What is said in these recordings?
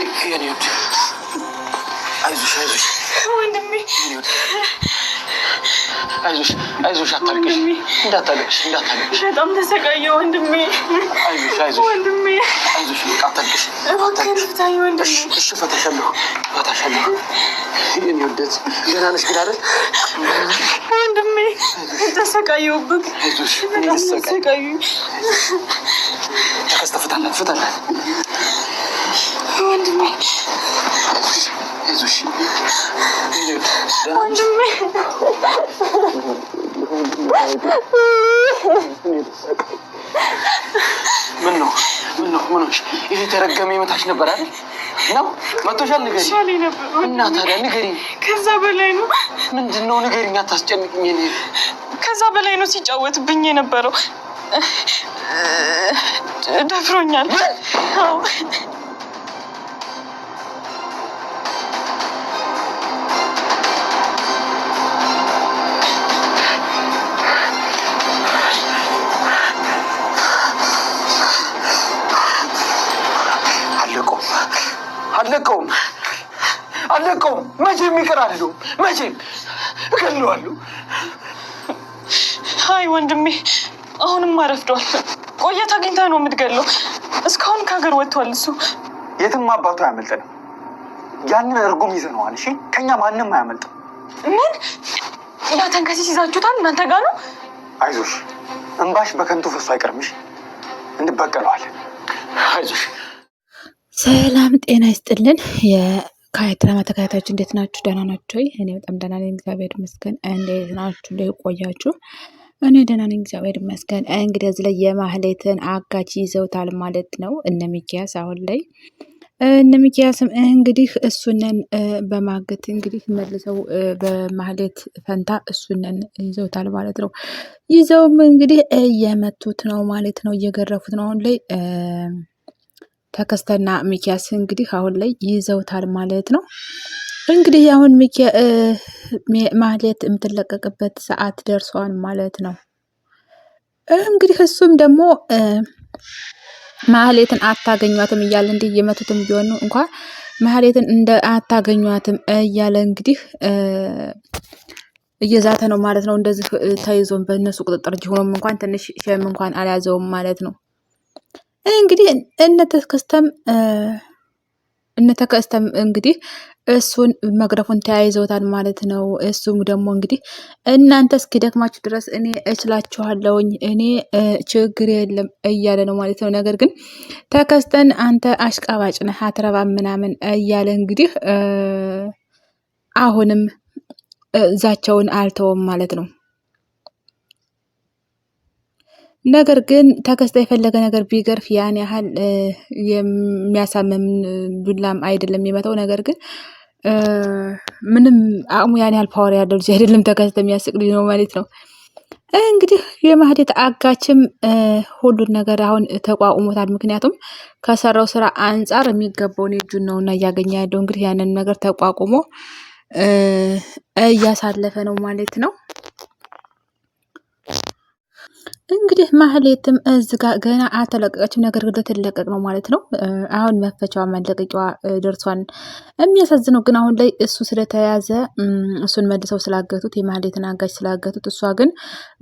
የኔ ውድ አይዞሽ፣ አይዞሽ ወንድሜ፣ አይዞሽ፣ አይዞሽ፣ አታልቅሽ፣ እንዳታለቅሽ፣ እንዳታለቅሽ። በጣም ተሰቃየ ወንድሜ። አይዞሽ፣ አይዞሽ ወንድሜ፣ አይዞሽ፣ በቃ አታልቅሽ። እባክህን ፍታኝ ወንድሜ። እሺ፣ እፈታሻለሁ፣ እፈታሻለሁ። የኔ ውደት ደህና ነሽ ግን አይደል? ወንድሜ ተሰቃየሁብህ። አይዞሽ፣ በጣም ተሰቃዩ። ተከስተ ፍታላት፣ ፍታላት ወንድሜ። አይዞሽ፣ ወንድሜ። ምን ነው? ምን ነው? ምን ሆንሽ? ይሄ የተረገመ የመታሽ ነበር አይደል? ነው መቶሻል? ንገሪኝ። ይሻለኝ ነበር እና ታዲያ ንገሪኝ። ከዛ በላይ ነው። ምንድን ነው? ንገሪኝ፣ አታስጨንቅኝ። እኔ ከዛ በላይ ነው ሲጫወትብኝ የነበረው። ደፍሮኛል። አዎ። አለቀውም፣ አለቀውም፣ አለቀውም። መቼም ይቅር አልለውም። መቼም እገለዋለሁ። አይ ወንድሜ፣ አሁንም አረፍዷል። ቆየት አግኝተህ ነው የምትገለው። እስካሁን ከሀገር ወጥቷል እሱ። የትም አባቱ አያመልጠንም። ያንን እርጉም ይዘነዋል። እሺ፣ ከኛ ማንም አያመልጥም። ምን? ያ ተንከሲስ ይዛችሁታል? እናንተ ጋር ነው? አይዞሽ፣ እንባሽ በከንቱ ፈሶ አይቀርም። እሺ፣ እንበቀለዋለን። አይዞሽ። ሰላም ጤና ይስጥልን። የካያ ድራማ ተከታታዮች እንዴት ናችሁ? ደህና ናችሁ ወይ? እኔ በጣም ደህና ነኝ፣ እግዚአብሔር ይመስገን። እንዴት ናችሁ? እንዴት ቆያችሁ? እኔ ደህና ነኝ፣ እግዚአብሔር ይመስገን። እንግዲህ እዚህ ላይ የማህሌትን አጋች ይዘውታል ማለት ነው እነ ሚኪያስ አሁን ላይ። እነ ሚኪያስም እንግዲህ እሱነን በማገት እንግዲህ መልሰው በማህሌት ፈንታ እሱነን ይዘውታል ማለት ነው። ይዘውም እንግዲህ እየመቱት ነው ማለት ነው፣ እየገረፉት ነው አሁን ላይ። ተከስተና ሚኪያስ እንግዲህ አሁን ላይ ይዘውታል ማለት ነው። እንግዲህ አሁን ማህሌት የምትለቀቅበት ሰዓት ደርሷል ማለት ነው። እንግዲህ እሱም ደግሞ ማህሌትን አታገኟትም እያለ እንዲህ እየመቱትም ቢሆን እንኳን ማህሌትን እንደ አታገኟትም እያለ እንግዲህ እየዛተ ነው ማለት ነው። እንደዚህ ተይዞም በእነሱ ቁጥጥር ሆኖም እንኳን ትንሽ shame እንኳን አልያዘውም ማለት ነው። እንግዲህ እነ ተከስተም እንግዲህ እሱን መግረፉን ተያይዘውታል ማለት ነው። እሱም ደግሞ እንግዲህ እናንተ እስኪደክማችሁ ድረስ እኔ እችላችኋለሁኝ፣ እኔ ችግር የለም እያለ ነው ማለት ነው። ነገር ግን ተከስተን አንተ አሽቃባጭ ነህ፣ አትረባም ምናምን እያለ እንግዲህ አሁንም ዛቻውን አልተወም ማለት ነው። ነገር ግን ተከስተ የፈለገ ነገር ቢገርፍ ያን ያህል የሚያሳምም ዱላም አይደለም የሚመታው። ነገር ግን ምንም አቅሙ ያን ያህል power ያለው ልጅ አይደለም። ተከስተ የሚያስቅ ልጅ ነው ማለት ነው። እንግዲህ የማህሌት አጋችም ሁሉን ነገር አሁን ተቋቁሞታል። ምክንያቱም ከሰራው ስራ አንጻር የሚገባውን የእጁን ነውና እያገኘ ያለው እንግዲህ ያንን ነገር ተቋቁሞ እያሳለፈ ነው ማለት ነው። እንግዲህ ማህሌትም እዚህ ጋ ገና አልተለቀቀችም። ነገር ግን ልትለቀቅ ነው ማለት ነው። አሁን መፈቻዋ መለቀቂዋ ደርሷን። የሚያሳዝነው ግን አሁን ላይ እሱ ስለተያዘ እሱን መልሰው ስላገቱት የማህሌትን አጋች ስላገቱት፣ እሷ ግን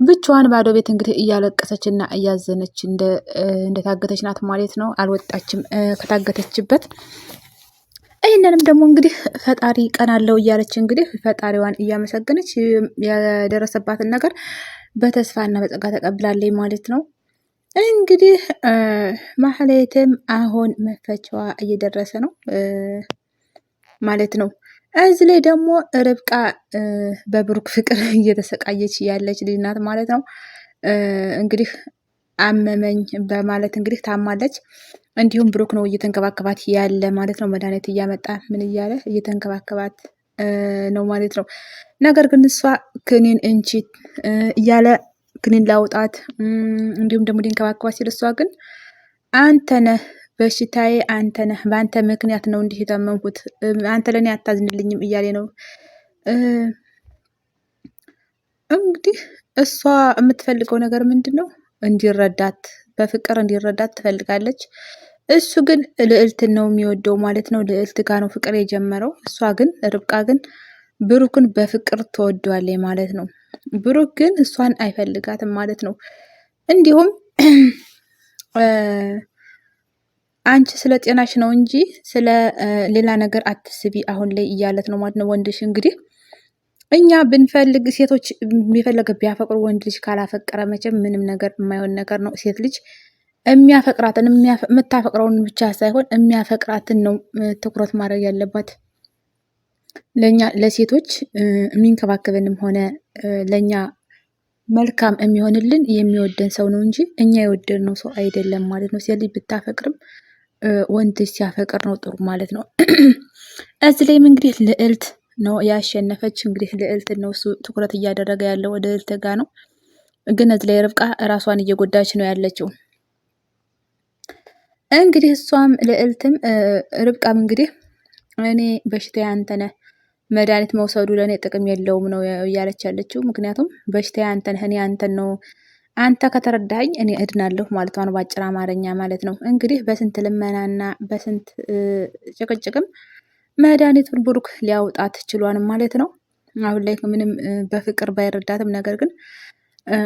ብቻዋን ባዶ ቤት እንግዲህ እያለቀሰች እና እያዘነች እንደታገተች ናት ማለት ነው። አልወጣችም ከታገተችበት። ይህንንም ደግሞ እንግዲህ ፈጣሪ ቀናለው እያለች እንግዲህ ፈጣሪዋን እያመሰገነች የደረሰባትን ነገር በተስፋና በጸጋ ተቀብላለች ማለት ነው። እንግዲህ ማህሌትም አሁን መፈቻዋ እየደረሰ ነው ማለት ነው። እዚህ ላይ ደግሞ ርብቃ በብሩክ ፍቅር እየተሰቃየች ያለች ልጅ ናት ማለት ነው። እንግዲህ አመመኝ በማለት እንግዲህ ታማለች። እንዲሁም ብሩክ ነው እየተንከባከባት ያለ ማለት ነው። መድኃኒት እያመጣ ምን እያለ እየተንከባከባት ነው ማለት ነው። ነገር ግን እሷ ክኒን እንቺ እያለ ክኒን ላውጣት እንዲሁም ደግሞ ሊንከባከባት ሲል እሷ ግን አንተ ነህ በሽታዬ፣ አንተ ነህ፣ በአንተ ምክንያት ነው እንዲህ የታመምኩት፣ አንተ ለእኔ አታዝንልኝም እያለ ነው። እንግዲህ እሷ የምትፈልገው ነገር ምንድን ነው? እንዲረዳት በፍቅር እንዲረዳት ትፈልጋለች። እሱ ግን ልዕልትን ነው የሚወደው ማለት ነው። ልዕልት ጋር ነው ፍቅር የጀመረው። እሷ ግን ርብቃ ግን ብሩክን በፍቅር ትወደዋለች ማለት ነው። ብሩክ ግን እሷን አይፈልጋትም ማለት ነው። እንዲሁም አንቺ ስለ ጤናሽ ነው እንጂ ስለ ሌላ ነገር አትስቢ አሁን ላይ እያለት ነው ማለት ነው። ወንድሽ እንግዲህ እኛ ብንፈልግ ሴቶች የሚፈለገ ቢያፈቅሩ ወንድ ልጅ ካላፈቀረ መቼም ምንም ነገር የማይሆን ነገር ነው። ሴት ልጅ የሚያፈቅራትን የምታፈቅረውን ብቻ ሳይሆን የሚያፈቅራትን ነው ትኩረት ማድረግ ያለባት። ለእኛ ለሴቶች የሚንከባከብንም ሆነ ለእኛ መልካም የሚሆንልን የሚወደን ሰው ነው እንጂ እኛ የወደድነው ሰው አይደለም ማለት ነው። ሴት ልጅ ብታፈቅርም ወንድ ሲያፈቅር ነው ጥሩ ማለት ነው። እዚህ ላይም እንግዲህ ልዕልት ነው ያሸነፈች። እንግዲህ ልዕልት ነው እሱ ትኩረት እያደረገ ያለው ወደ ልዕልት ጋ ነው። ግን እዚህ ላይ ርብቃ ራሷን እየጎዳች ነው ያለችው። እንግዲህ እሷም ልዕልትም ርብቃም እንግዲህ እኔ በሽታ አንተ ነህ መድኃኒት መውሰዱ ለእኔ ጥቅም የለውም ነው እያለች ያለችው። ምክንያቱም በሽታ አንተ ነህ፣ እኔ አንተን ነው አንተ ከተረዳኸኝ እኔ እድናለሁ ማለቷ ነው፣ በአጭር አማርኛ ማለት ነው። እንግዲህ በስንት ልመናና በስንት ጭቅጭቅም መድኃኒቱን ብሩክ ሊያውጣት ችሏን ማለት ነው። አሁን ላይ ምንም በፍቅር ባይረዳትም ነገር ግን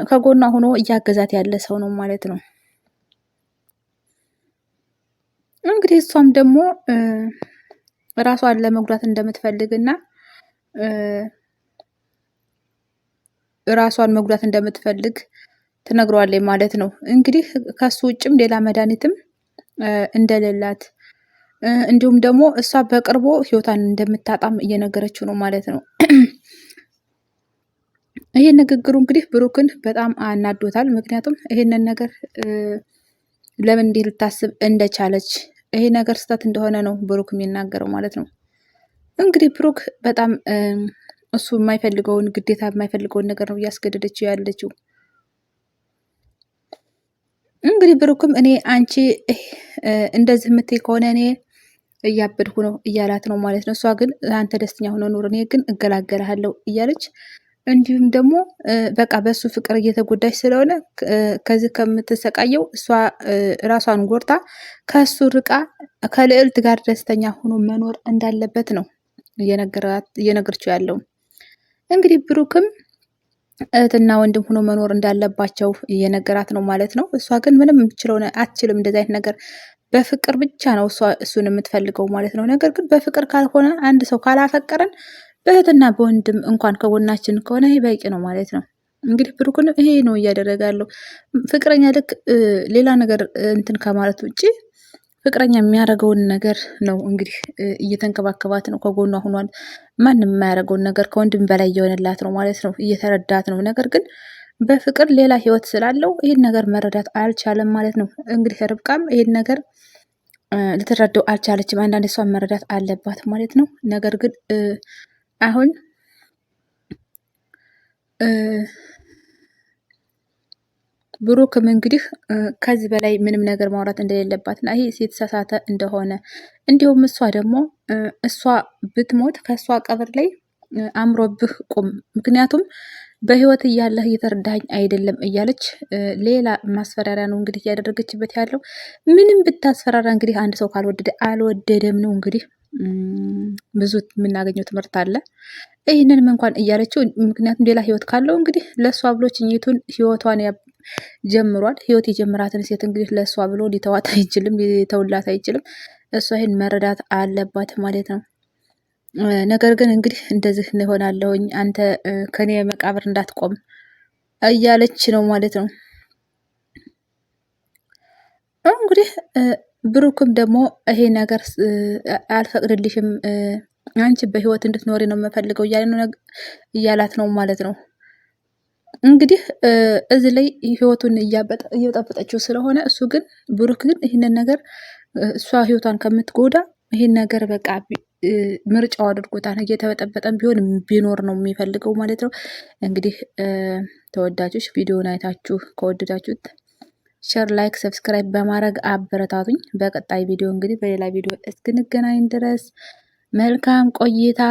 ከጎኗ ሆኖ እያገዛት ያለ ሰው ነው ማለት ነው። እንግዲህ እሷም ደግሞ ራሷን ለመጉዳት እንደምትፈልግና ራሷን መጉዳት እንደምትፈልግ ትነግረዋለች ማለት ነው። እንግዲህ ከሱ ውጭም ሌላ መድኃኒትም እንደሌላት እንዲሁም ደግሞ እሷ በቅርቡ ህይወቷን እንደምታጣም እየነገረችው ነው ማለት ነው። ይህ ንግግሩ እንግዲህ ብሩክን በጣም አናዶታል። ምክንያቱም ይህንን ነገር ለምን እንዲህ ልታስብ እንደቻለች ይሄ ነገር ስህተት እንደሆነ ነው ብሩክ የሚናገረው ማለት ነው። እንግዲህ ብሩክ በጣም እሱ የማይፈልገውን ግዴታ የማይፈልገውን ነገር ነው እያስገደደችው ያለችው። እንግዲህ ብሩክም እኔ አንቺ እንደዚህ የምትይ ከሆነ እኔ እያበድኩ ነው እያላት ነው ማለት ነው። እሷ ግን አንተ ደስተኛ ሆነ ኑር፣ እኔ ግን እገላገልሃለሁ እያለች እንዲሁም ደግሞ በቃ በእሱ ፍቅር እየተጎዳች ስለሆነ ከዚህ ከምትሰቃየው እሷ ራሷን ጎርታ ከእሱ ርቃ ከልዕልት ጋር ደስተኛ ሆኖ መኖር እንዳለበት ነው እየነገረችው ያለው። እንግዲህ ብሩክም እህትና ወንድም ሆኖ መኖር እንዳለባቸው እየነገራት ነው ማለት ነው። እሷ ግን ምንም የምችለው አትችልም። እንደዚህ አይነት ነገር በፍቅር ብቻ ነው እሷ እሱን የምትፈልገው ማለት ነው። ነገር ግን በፍቅር ካልሆነ አንድ ሰው ካላፈቀረን በእህትና በወንድም እንኳን ከጎናችን ከሆነ ይሄ በቂ ነው ማለት ነው። እንግዲህ ብሩክን ይሄ ነው እያደረገ ያለው። ፍቅረኛ ልክ ሌላ ነገር እንትን ከማለት ውጭ ፍቅረኛ የሚያደርገውን ነገር ነው እንግዲህ እየተንከባከባት ነው፣ ከጎኗ ሆኗል። ማንም የማያደርገውን ነገር ከወንድም በላይ እየሆነላት ነው ማለት ነው፣ እየተረዳት ነው። ነገር ግን በፍቅር ሌላ ህይወት ስላለው ይህን ነገር መረዳት አልቻለም ማለት ነው። እንግዲህ ርብቃም ይህን ነገር ልትረዳው አልቻለችም። አንዳንድ እሷን መረዳት አለባት ማለት ነው። ነገር ግን አሁን ብሩክም እንግዲህ ከዚህ በላይ ምንም ነገር ማውራት እንደሌለባት እና ይሄ የተሳሳተ እንደሆነ እንዲሁም እሷ ደግሞ እሷ ብትሞት ከእሷ ቀብር ላይ አምሮብህ ቁም፣ ምክንያቱም በህይወት እያለህ እየተረዳኸኝ አይደለም እያለች ሌላ ማስፈራሪያ ነው እንግዲህ እያደረገችበት ያለው። ምንም ብታስፈራራ እንግዲህ አንድ ሰው ካልወደደ አልወደደም ነው እንግዲህ። ብዙ የምናገኘው ትምህርት አለ። ይህንንም እንኳን እያለችው ምክንያቱም ሌላ ህይወት ካለው እንግዲህ ለእሷ ብሎ ችኝቱን ህይወቷን ጀምሯል። ህይወት የጀመራትን ሴት እንግዲህ ለእሷ ብሎ ሊተዋት አይችልም፣ ሊተውላት አይችልም። እሷ ይህን መረዳት አለባት ማለት ነው። ነገር ግን እንግዲህ እንደዚህ እንሆናለሁኝ አንተ ከኔ መቃብር እንዳትቆም እያለች ነው ማለት ነው። እንግዲህ ብሩክም ደግሞ ይሄ ነገር አልፈቅድልሽም፣ አንቺ በህይወት እንድትኖሪ ነው የምፈልገው እያላት ነው ማለት ነው። እንግዲህ እዚህ ላይ ህይወቱን እየጠበጠችው ስለሆነ እሱ ግን ብሩክ ግን ይህንን ነገር እሷ ህይወቷን ከምትጎዳ ይህን ነገር በቃ ምርጫው አድርጎታል። እየተበጠበጠን ቢሆን ቢኖር ነው የሚፈልገው ማለት ነው። እንግዲህ ተወዳጆች ቪዲዮን አይታችሁ ከወደዳችሁት share፣ like፣ subscribe በማድረግ አበረታቱኝ። በቀጣይ ቪዲዮ እንግዲህ በሌላ ቪዲዮ እስክንገናኝ ድረስ መልካም ቆይታ።